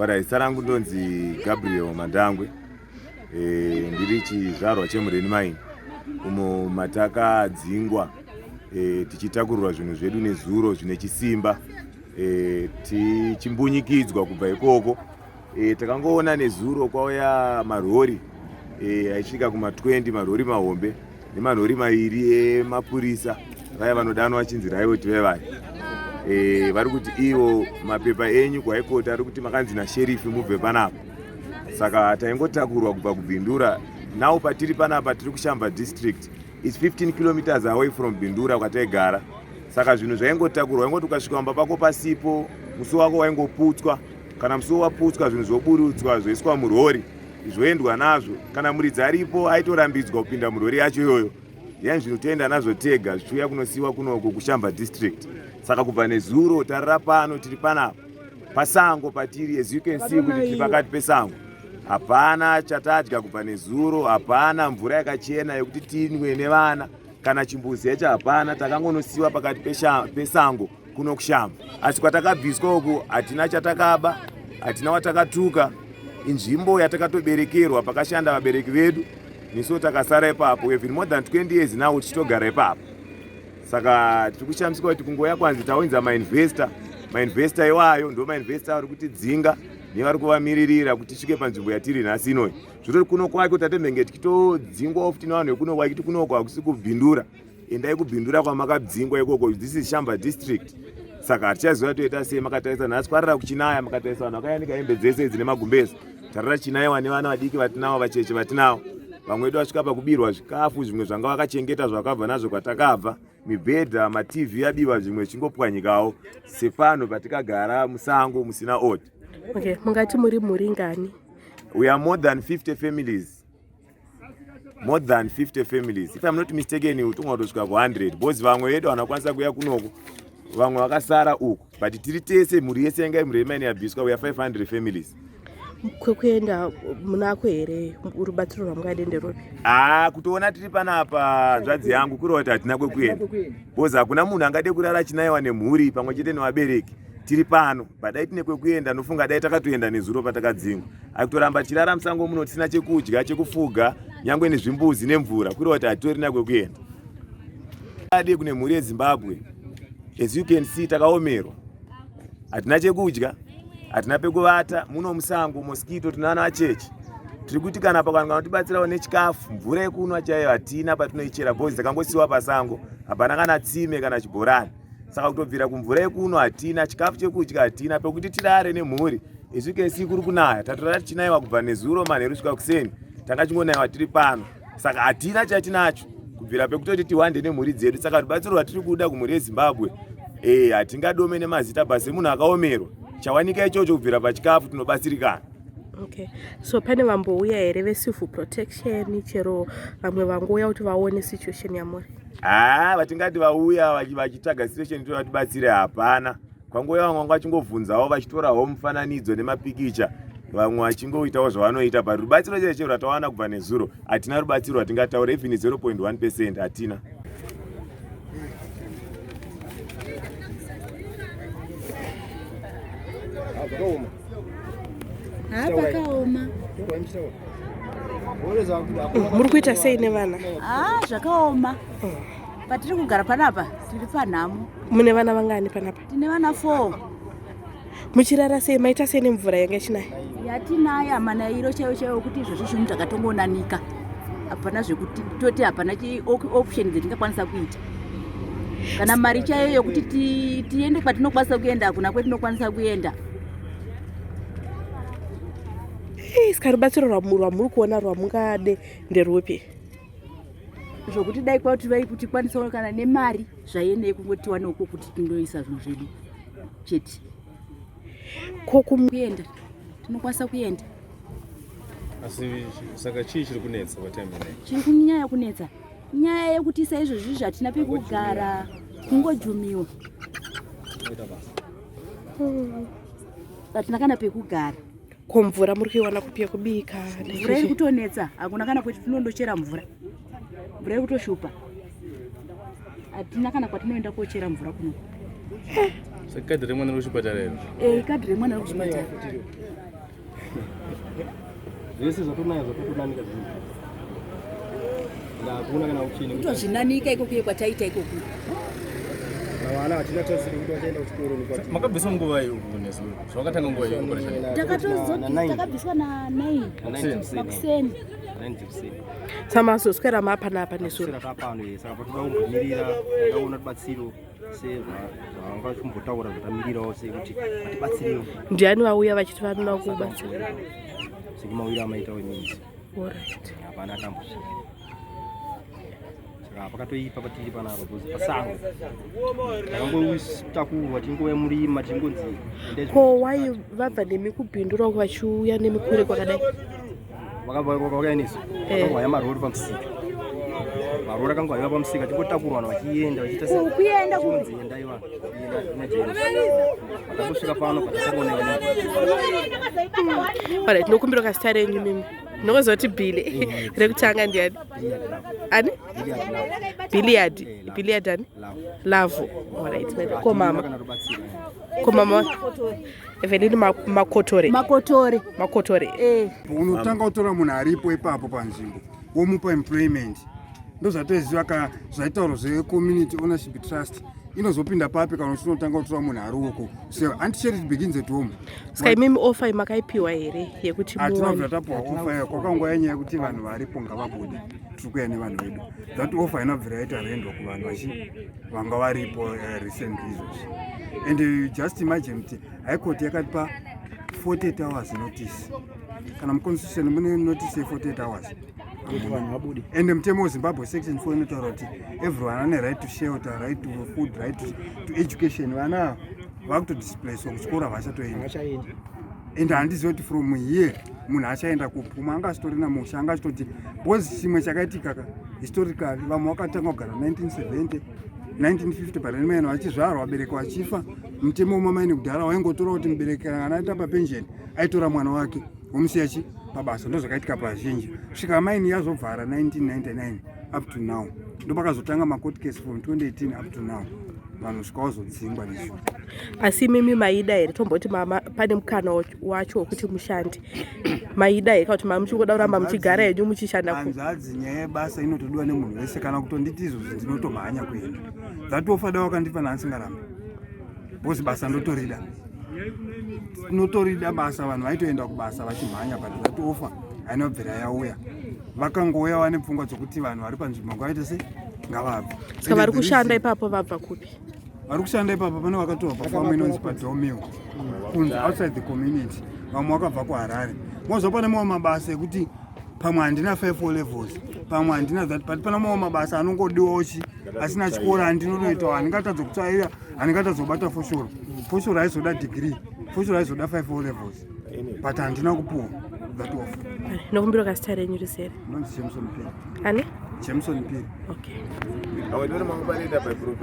Alright, zita rangu ndonzi Gabriel Mandangwe. Ndiri chizvarwa cheMureni Mine umo matakadzingwa tichitakurirwa zvinhu zvedu nezuro zvine chisimba, tichimbunyikidzwa kubva ikoko. Takangoona nezuro kwauya marori aisvika kuma 20, marori mahombe nemarori mairi emapurisa vaya vanodanwa vachinzi riot vevaya. Vari kuti ivo mapepa enyu kuHigh ari kuti makanzi nasherifi mubve panapa. Saka taingotakurwa kubva kuBindura. Now patiri panapa tiri kuShamva district, is 15 kilometers away from Bindura kwataigara. Saka zvinhu zvaingotakurwa, waingoti ukasvika pamba pako pasipo, musuwo wako waingoputswa. Kana musuwo waputswa, zvinhu zvoburutswa, zvoiswa murori, zvoendwa nazvo. Kana muridzi aripo, aitorambidzwa kupinda murori yacho iyoyo. Yani zvinhu toenda nazvo tega, zvichiuya kunosiyiwa kunoko kuShamva district. Saka kubva nezuro tarara pano, tiri panapa pasango patiri. As you can see kuti tiri pakati pesango, hapana chatadya kubva nezuro, hapana mvura yakachena yekuti tinwe nevana, kana chimbuzi yacho hapana. Takangonosiyiwa pakati pesango kuno kuShamva. Asi kwatakabviswa uku hatina chatakaba, hatina watakatuka. Inzvimbo yatakatoberekerwa, pakashanda vabereki vedu, nesuwo takasara ipapo. We have been more than 20 years now tichitogara ipapo. Saka tiri kushamisika kuti kungoya kwanzi taunza mainvestor, mainvestor iwayo ndo mainvestor ari kutidzinga nevari kuvamiririra kuti tisvike panzvimbo yatiri nhasi inoyi. Zvotori kuno kwake tatemhenge tichitodzingwawo futi nevanhu vekuno kwake kuti kunoko hakusi kuBindura, endai kuBindura kwamakadzingwa ikoko. This is Shamva district. Saka hatichaziva toita sei. Makatarisa nhasi kwarara kuchinaya, makatarisa vanhu vakayanika hembe dzese dzine magumbezi, tarara chinayiwa nevana vadiki vatinavo, vacheche vatinavo. Vamwe vedu vasvika pakubirwa zvikafu, zvimwe zvanga vakachengeta zvakabva nazvo kwatakabva, mibhedha, maTV yabiwa, zvimwe zvichingopwanyikawo sepano patikagara musango musina order. Okay, mungati muri mhuri ngani? We are more than 50 families, more than 50 families. If I'm not mistaken, utonga kutosvika ku100, because vamwe vedu vanakwanisa kuuya kunoko, vamwe vakasara uku, but tiri tese mhuri yese yanga imhuri yemaini yabviswa, we are 500 families. Kwekuenda munako here? Rubatsiro rwamungade nderupi? Haa, kutoona tiri panapa, hanzvadzi yangu, kureva kuti hatina kwekuenda, because hakuna munhu angade kurara achinayiwa nemhuri pamwe chete nevabereki. Tiri pano, but dai tine kwekuenda, nofunga dai takatoenda nezuro patakadzingwa. Akutoramba tichirara musango muno tisina chekudya, chekufuga, nyangwe nezvimbuzi nemvura, kureva kuti hatitorina kwekuenda. Ade kune mhuri yeZimbabwe, as you can see, takaomerwa, hatina chekudya, hatina pekuvata muno musango, mosquito, tina vana vacheche. Tiri kuti kana pakanhu kanotibatsirawo nechikafu, mvura yekunwa chaiyo hatina patinoichera, because takangosiyiwa pasango, hapana kana tsime kana chibhorani. Saka kutobvira kumvura yekunwa hatina, chikafu chekudya hatina, pekuti tirare nemhuri. Isu kesi kuri kunaya, tatorara tichinayiwa kubva nezuro manheru kusvika kuseni, tanga chingonayiwa tiri pano. Saka hatina chatinacho kubvira pekutoti tiwande nemhuri dzedu. Saka rubatsiro rwatiri kuda kumhuri yeZimbabwe, hatingadome nemazita, basi semunhu akaomerwa, chawanika ichocho kubvira pachikafu tinobatsirikana. Okay, so pane vambouya here vecivil protection, chero vamwe vangouya kuti vaone situation yamuri? Haa, vatingati vauya vachitsvaga situation kuti vatibatsire hapana. Kwangouya vamwe vanga vachingobvunzawo, vachitorawo mufananidzo nemapikicha, vamwe vachingoitawo zvavanoita, but rubatsiro chaicho chero ratawana kubva nezuro hatina. Rubatsiro rwatingataura, even 0.1% hatina. Haa, pakaoma. Muri kuita sei nevana? Haa, zvakaoma. Patiri kugara panapa tiri panhamo. Mune vana vangani panapa? Tine vana 4. Muchirara sei? Maita sei nemvura yanga ichinaya? Yatinayo manayiro chaiwo chaiwo, kuti izvozvo zvinhu takatongonanika, hapana zvekuti toti hapana option dzetingakwanisa kuita, kana mari chaiyo yokuti tiende kwatinokwanisa kuenda, hakuna kwetinokwanisa kuenda. Saka rubatsiro rwamuri kuona rwamungade nderupi? Zvokuti dai kwati vai kuti kwanisawo kana nemari zvayenei, kungoti tiwanewo kwokuti tindoisa zvinhu zvedu chete. Ko kuenda tinokwanisa kuenda. Asi saka chii chiri kunetsa patime inei? Chiri kunyanya kunetsa nyaya yekuti saizvozvi zvatina pekugara, kungojumiwa, hatina kana pekugara. Ko mvura muri kuiwana kupi yekubika? Mvura iri kutonetsa, hakuna kana kuti tinondochera mvura. Mvura iri kutoshupa, hatina kana kwatinoenda kochera mvura kuno. Saka kadhi remwana rekuchipatara iro? E, kadhi remwana rekuchipatara. Zvese zvatonayo zvatotonanika zvinhu. Hakuna kana option. Kutozvinanika ikokuye kwataita ikoku. Vana hatina tarisiro kuti vachaenda kuchikoro nekwati. Makabviswa nguva iyi uku nezuro? Zvakatanga nguva iyi operation? Takatozokabviswa na9 makuseni. Samazoswera mapanapa nezuro? Tapano, saka patoda kumbomirira, taona rubatsiro sezvavanga vachimbotaura, zvatamirirawo sekuti vatibatsirewo. Ndiani vauya vachiti vanoda kubatsira? Sekumawiro amaitawo imini. Alright. Hapana atambosvika, saka pakatoipa patiri panapa because pasango takangotakurwa tingouya murima, tingonzi endai. Ko wai vabva nemi kuBindura vachiuya nemi kure kwakadai? Vakauya nesu. Vakangouya marori pamusika, marori akangouya pamusika, tingotakurwa, vanhu vachienda vachiita. Kuenda kupi? Chinonzi endai vanhu kuenda patangosvika pano patatangooneka. Alright, nokumbira kazita renyu mimi. Ndinokuziva kuti Bhili rekutanga ndiani? Ani? Billiard. Billiard ani? Lavo. Alright. Ko mama? Kana rubatsiro. Ko mama Evelyn Makotore? Makotore. Makotore. E. Unotanga kutora munhu aripo ipapo panzvimbo, womupa employment. Ndozvatoziva ka zvaitaurwa zvecommunity ownership trust inozopinda papi kana uchinotanga kutora munhu ari uko? So anti-charity begins at home. Saka imimi offer makaipiwa here yekuti Hatina muwane? kubvira tapiwa offer iyo. Kwakanguva yenyaya yekuti vanhu varipo ngavabude, tiri kuya nevanhu vedu. That offer inobvira yaita rendwa kuvanhu vachi vanga varipo recently izvozvi. And you just imagine kuti High Court yakatipa 48 hours notice. Kana muconstitution mune notice ye48 hours? Kuti vanhu vabude. And mutemo weZimbabwe, section 4, inotaura kuti everyone ane right to shelter, right to food, right to education. Vana ava vakutodisplacewa kuchikoro, havachatoenda. Havachaendi. And handizivi kuti from here munhu achaenda kupi. Umwe anga achitorina musha, anga achitoti because chimwe chakaitika ka, historically vamwe vakatanga kugara 1970, 1950, parenmaino vachizvarwa, vabereki vachifa. Mutemo wemamaini kudhara waingotora kuti mubereki kana aita papension aitora mwana wake womusiya chi pabasa. Ndo zvakaitika pazhinji kusvika maini yazobvara 1999 up to now. Ndo pakazotanga macourt case from 2018 up to now, vanhu svika wazodzingwa nesu. Asi imimi maida here? Tomboti mama pane mukana wacho wekuti mushande, maida here, kana kuti mamuchingoda kuramba muchigara henyu muchishanda ku? Hanzvadzi, nyaya yebasa inotodiwa nemunhu wese. Kana kutonditi izvozvi ndinotomhanya kuenda, that offer da wakandipa naasingarambi because basa ndotorida, tinotorida basa. Vanhu vaitoenda kubasa vachimhanya, but that offer haina kubvira yauya. Vakangouya vane pfungwa dzokuti vanhu vari panzvimbo ngavaite sei, ngavabve. Saka vari kushanda ipapo vabva kupi? Vari kushanda ipapo pane vakatorwa pafamu inonzi paDomil, kunze, outside the community. Vamwe vakabva kuHarare. Mozva pane mamwe mabasa ekuti pamwe handina 5 levels, pamwe handina that, but pane mamwe mabasa anongodiwawo chi asina chikoro handinonoitawo. Handingatadza kutsvaira, handingatadza kubata foshoro. Foshoro haizoda degree, foshoro haizoda 5 levels, but handina kupuwa that offer. Nokumbira kazita renyu rizere. Ndonzi Jameson Piri. Ani? Jameson Piri. Okay. Awe ndori mangu panoenda by prophet.